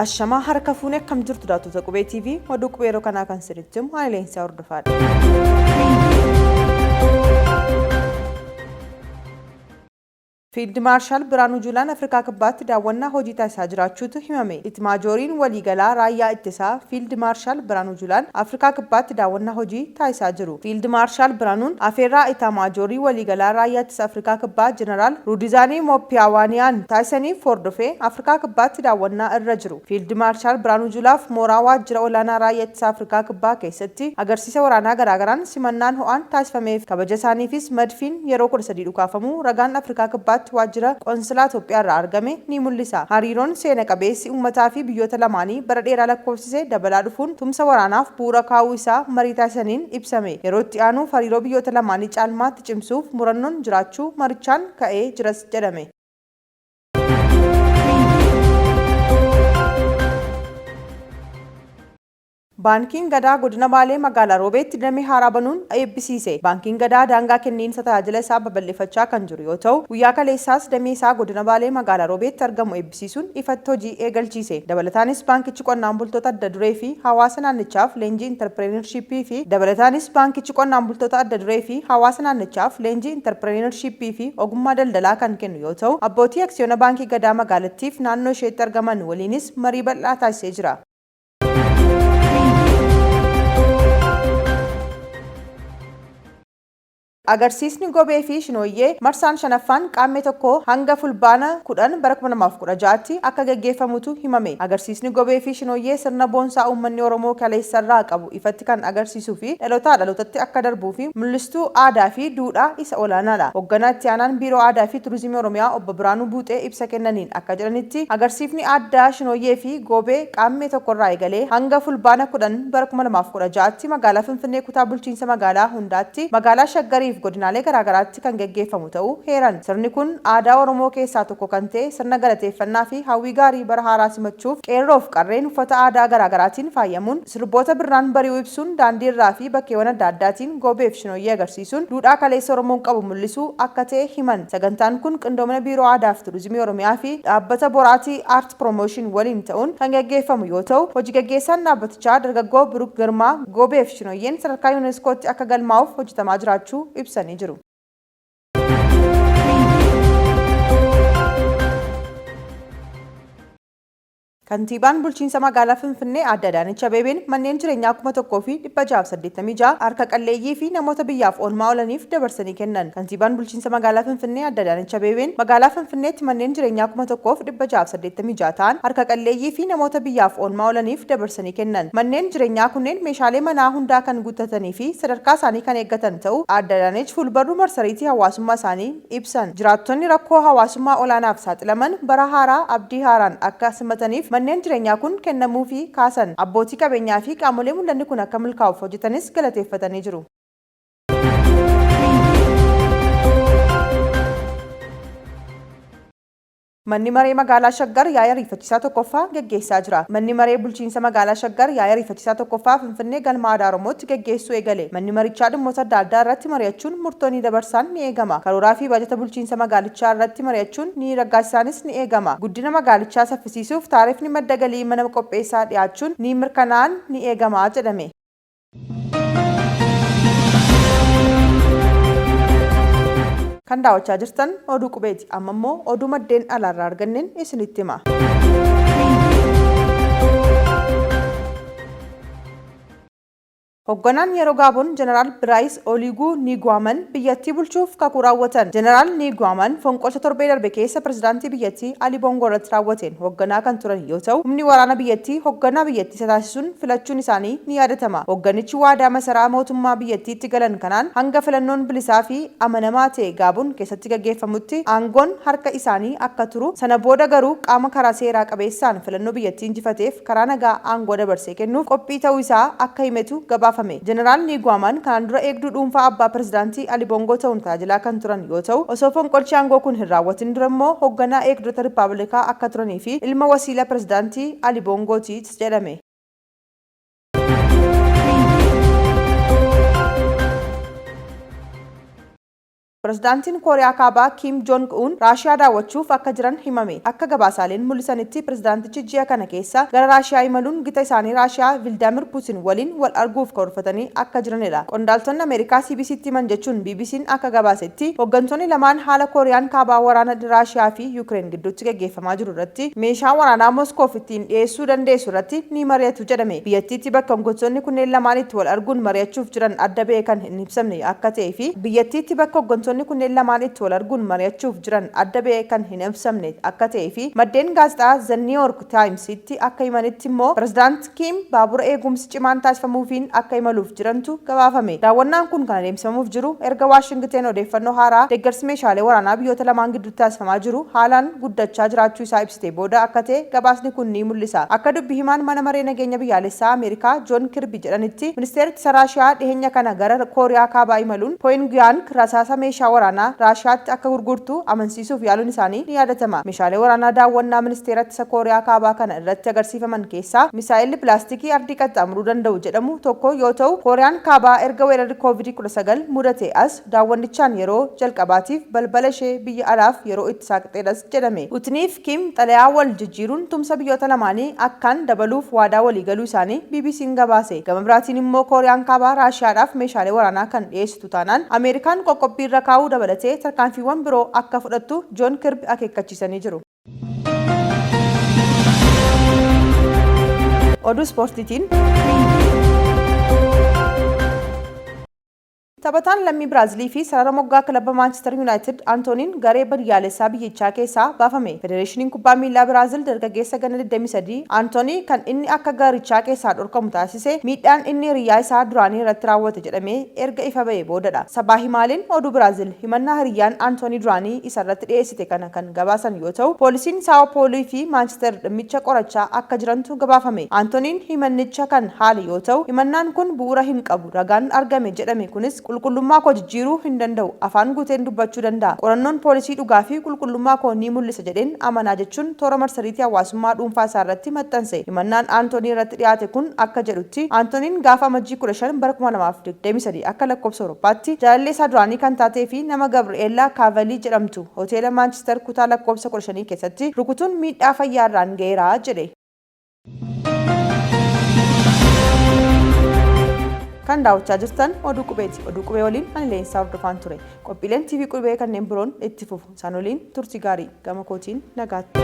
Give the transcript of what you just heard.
Ashamaa harka fuune akkam jirtu daawwattoota Qubee TV oduu qubee yeroo kanaa kan isinitti himu ani Leensaa Hordofaadha. Fiild Maarshaal Birhaanuu Juulaan Afrikaa Kibbaatti daawwannaa hojii taasisaa jiraachuutu himame. Itmaajooriin Waliigalaa Raayyaa Ittisaa Fiild Maarshaal Birhaanuu Juulaan Afrikaa Kibbaatti daawwannaa hojii taasisaa jiru. Fiild Maarshaal Birhaanuun afeerraa Itaamaajoorii Waliigalaa Raayyaa Ittisa Afrikaa Kibbaa Jeneraal Ruudizaanii Moopiyaawaaniyaan taasisaniif hordofee Afrikaa Kibbaatti daawwannaa irra jiru. Fiild Maarshaal Birhaanuu Juulaaf mooraa Waajjira Olaanaa Raayyaa Ittisa Afrikaa Kibbaa keessatti agarsiisa waraanaa garaagaraan simannaan ho'aan taasifameef. Kabaja isaaniifis madfiin yeroo 13 dhukaafamuu ragaan Afrikaa Kibbaatti Waajjira Qonsilaa Itoophiyaarraa argame ni mul'isa. Hariiroon seena qabeessi ummataa fi biyyoota lamaanii bara dheeraa lakkoofsise dabalaa dhufuun tumsa waraanaaf bu'uura kaa'uu isaa marii taasisaniin ibsame. Yeroo itti aanuuf hariiroo biyyoota lamaanii caalmaatti cimsuuf murannoon jiraachuu marichaan ka'ee jiras jedhame. Baankiin Gadaa Godina Baalee Magaalaa Roobeetti damee haaraa banuun eebbisiise. Baankiin Gadaa daangaa kenniinsa tajaajila isaa babal'ifachaa kan jiru yoo ta'u, guyyaa kaleessaas damee isaa Godina Baalee Magaalaa Roobeetti argamu eebbisiisuun ifatti hojii eegalchiise. Dabalataanis baankichi qonnaan bultoota adda duree fi hawaasa naannichaaf leenjii intarpireeniirshiippii fi Dabalataanis baankichi qonnaan bultoota adda duree fi hawaasa naannichaaf leenjii intarpireeniirshiippii fi ogummaa daldalaa kan kennu yoo ta'u, abbootii aksiyoona Baankii Gadaa magaalattiif naannoo isheetti argaman waliinis marii bal'aa taasisee jira. Agarsiisni Gobee fi Shinooyyee marsaan 5ffaan Qaammee 1 hanga Fulbaana 10 bara 2016tti akka gaggeeffamutu himame. Agarsiisni Gobee fi Shinooyyee sirna boonsaa uummanni Oromoo kaleessarraa qabu ifatti kan agarsiisuu fi dhalootaa dhalootatti akka darbuu fi mul'istuu aadaa fi duudhaa isa olaanaadha. Hogganaa Itti Aanaan Biiroo Aadaa fi Turizimii Oromiyaa Obbo Birhaanuu Buuxee ibsa kennaniin akka jedhanitti, agarsiifni aaddaa Shinooyyee fi Goobee Qaammee 1 irraa eegalee hanga Fulbaana 10 bara 2016tti magaalaa Finfinnee kutaa bulchiinsa magaalaa hundaatti, magaalaa Shaggariif godinaalee garaagaraatti kan gaggeeffamu ta'uu heeran. Sirni kun aadaa Oromoo keessaa tokko kan ta'e sirna galateeffannaa fi hawwii gaarii bara haaraa simachuuf qeerroof qarreen uffata aadaa garaagaraatiin faayyamuun sirboota birraan bari'uu ibsuun daandii irraa fi bakkeewwan adda addaatiin Goobee fi Shinooyyee agarsiisuun duudhaa kaleessa Oromoon qabu mul'isuu akka ta'e himan. Sagantaan kun qindoomina Biiroo Aadaa fi Turizimii Oromiyaa fi Dhaabbata Boraatii Art Promotion waliin ta'uun kan gaggeeffamu yoo ta'u, hoji gaggeessaan dhaabbatichaa Dargaggoo Biruk Girmaa Goobee fi Shinooyyeen sadarkaa UNESCOtti akka galmaa'uuf hojjetamaa jiraachuu ibsanii jiru. Kantiibaan Bulchiinsa Magaalaa Finfinnee Aadde Adaanech Abeebeen manneen jireenyaa 1686 harka qalleeyyii fi namoota biyyaaf oolmaa oolaniif dabarsanii kennan. Kantiibaan Bulchiinsa Magaalaa Finfinnee Aadde Adaanech Abeebeen magaalaa Finfinneetti manneen jireenyaa 1686 ta'an harka qalleeyyii fi namoota biyyaaf oolmaa oolaniif dabarsanii kennan. Manneen jireenyaa kunneen meeshaalee manaa hundaa kan guuttatanii fi sadarkaa isaanii kan eeggatan ta'uu Aadde Adaanech fuulbarruu marsariitii hawaasummaa isaaniin ibsan. Jiraattonni rakkoo hawaasummaa olaanaaf saaxilaman bara haaraa abdii haaraan akka simataniif manneen jireenyaa kun kennamuufii kaasan. Abbootii qabeenyaa fi qaamolee mul'anni kun akka milkaa'uuf hojjetanis galateeffatanii jiru. Manni Maree Magaalaa Shaggar yaa'ii ariifachiisaa 1ffaa gaggeessaa jira. Manni Maree Bulchiinsa Magaalaa Shaggar yaa'ii ariifachiisaa 1ffaa Finfinnee Galma Aadaa Oromootti gaggeessuu eegale. Manni marichaa dhimmoota adda addaa irratti mari'achuun murtoo ni dabarsaan ni eegama. Karooraa fi baajata bulchiinsa magaalichaa irratti mari'achuun ni raggaasisaanis ni eegama. Guddina magaalichaa saffisiisuuf taarifni madda galii mana qopheessaa dhiyaachuun ni mirkanaa'an ni eegama jedhame. Kan daawwachaa jirtan oduu qubeeti. Amma immoo oduu maddeen alaarraa arganneen isinitti hima. Hogganaan yeroo Gaabon Jeneraal Biraayis Oliiguu Niiguwaaman biyyattii bulchuuf kakuu raawwatan. Jeneraal Niiguwaaman fonqolcha torbee darbe keessa pirezidaantii biyyattii Alii Boongoo irratti raawwateen hogganaa kan turan yoo ta'u, humni waraana biyyattii hogganaa biyyattii isa taasisuun filachuun isaanii ni yaadatama. Hogganichi waadaa masaraa mootummaa biyyattiitti galan kanaan hanga filannoon bilisaa fi amanamaa ta'e Gaabon keessatti gaggeeffamutti aangoon harka isaanii akka turu, sana booda garuu qaama karaa seeraa qabeessaan filannoo biyyattii injifateef karaa nagaa aangoo dabarsee kennuuf qophii ta'uu isaa akka himetu gabaafame. Jeneraal Niiguwaamaan kanaan dura eegduu dhuunfaa abbaa pirezidaantii Ali Boongoo ta'uun tajaajilaa kan turan yoo ta'u, osoo fonqolchi aangoo kun hin raawwatin dura immoo hogganaa eegdota Rippaablikaa akka turanii fi ilma wasiila pirezidaantii Ali Boongooti jedhame. Pirezidaantiin Kooriyaa Kaabaa Kiim Joong Un Raashiyaa daawwachuuf akka jiran himame. Akka gabaasaaleen mul'isanitti pirezidaantichi ji'a kana keessa gara Raashiyaa imaluun gita isaanii Raashiyaa Vildaamir Puutin waliin wal arguuf karoorfatanii akka jiranidha. Qondaaltonni Ameerikaa CBCtti himan jechuun BBC'n akka gabaasetti, hoggantoonni lamaan haala Kooriyaan Kaabaa waraana Raashiyaa fi Yukireen gidduutti gaggeeffamaa jiru irratti meeshaa waraanaa Moskoof ittiin dhiyeessuu dandeessu irratti ni mari'atu jedhame. Biyyattiitti bakka hoggantoonni kunneen lamaan itti wal arguun mari'achuuf jiran adda ba'ee kan hin ibsamne akka ta'ee fi biyyattiitti bakka hoggantoonni kunneen lamaan itti wal arguun mari'achuuf jiran adda ba'ee kan hin ibsamne akka ta'ee fi maddeen gaazexaa The New York Timesitti akka himanitti immoo Pirezidaant Kiim baabura eegumsi cimaan taasifamuufiin akka imaluuf jirantu gabaafame. Daawwannaan kun kan adeemsifamuuf jiru erga Waashingiten odeeffannoo haaraa deeggarsi meeshaalee waraanaa biyyoota lamaan gidduutti taasifamaa jiru haalaan guddachaa jiraachuu isaa ibsite booda akka ta'e gabaasni kun ni mul'isa. Akka dubbi himaan Mana Maree Nageenya Biyyaalessaa Ameerikaa Joon Kirbi jedhanitti, Ministeerri Ittisa Raashiyaa dhiheenya kana gara Kooriyaa Kaabaa imaluun Poyingiyaang rasaasa meeshaa waraanaa Raashiyaatti akka gurgurtu amansiisuuf yaaluun isaanii ni yaadatama. Meeshaalee waraanaa daawwannaa Ministeera Ittisa Kooriyaa Kaabaa kana irratti agarsiifaman keessaa misaa'elli bilaastikii ardii qaxxaamuruu danda'u jedhamu tokko yoo ta'u, Kooriyaan Kaabaa erga weerarri Covid 19 mudate as daawwannichaan yeroo jalqabaatiif balbala ishee biyya alaaf yeroo itti saaqxeedhas jedhame. Putiniif Kiim xalayaa wal jijjiiruun tumsa biyyoota lamaanii akkaan dabaluuf waadaa walii galuu isaanii BBCn gabaase. Gama biraatiin immoo Kooriyaan Kaabaa Raashiyaadhaaf meeshaalee waraanaa kan dhiyeessitu taanaan Ameerikaan qoqqobbii irra kaa'uu dabalatee tarkaanfiiwwan biroo akka fudhattu Joon Kirbi akeekkachiisanii jiru. Oduu Ispoortiitiin. Taphataan lammii Biraazilii fi sarara moggaa kilaba Maanchister Yuunaayitid Antooniin garee biyyaalessaa biyyichaa keessaa baafame. Federeeshiniin Kubbaa Miillaa Biraazil dargaggeessa ganna 23 Antoonii kan inni akka garichaa keessaa dhorkamu taasise miidhaan inni hiriyyaa isaa duraanii irratti raawwate jedhamee erga ifa ba'ee boodadha. Sabaa himaaleen oduu Biraazil himannaa hiriyyaan Antoonii duraanii isarratti dhiyeessite kana kan gabaasan yoo ta'u, poolisiin Saa'oo Poolii fi Maanchister dhimmicha qorachaa akka jirantu gabaafame. Antooniin himannicha kan haale yoo ta'u, himannaan kun bu'uura hin qabu. Ragaan argame jedhame kunis qulqullummaa koo jijjiiruu hin danda'u, afaan guuteen dubbachuu danda'a. Qorannoon poolisii dhugaa fi qulqullummaa koo ni mul'isa jedheen amanaa jechuun toora marsariitii hawaasummaa dhuunfaa isaa irratti maxxanse. Himannaan Aantoonii irratti dhiyaate kun akka jedhutti, Aantooniin gaafa Amajjii 15 bara 2023 akka lakkoofsa Awurooppaatti jaalallee isaa duraanii kan taatee fi nama Gabri'eellaa Kaavalii jedhamtu hoteela Maanchister kutaa lakkoofsa 15 keessatti rukutuun miidhaa fayyaa irraan ga'eera jedhe. Kan daawwachaa jirtan Oduu Qubeeti. Oduu Qubee waliin ani Leensaa Hordofaan ture. Qophiileen TV Qubee kanneen biroon itti fufu. Isaan waliin turtii gaarii. Gama kootiin nagaatti.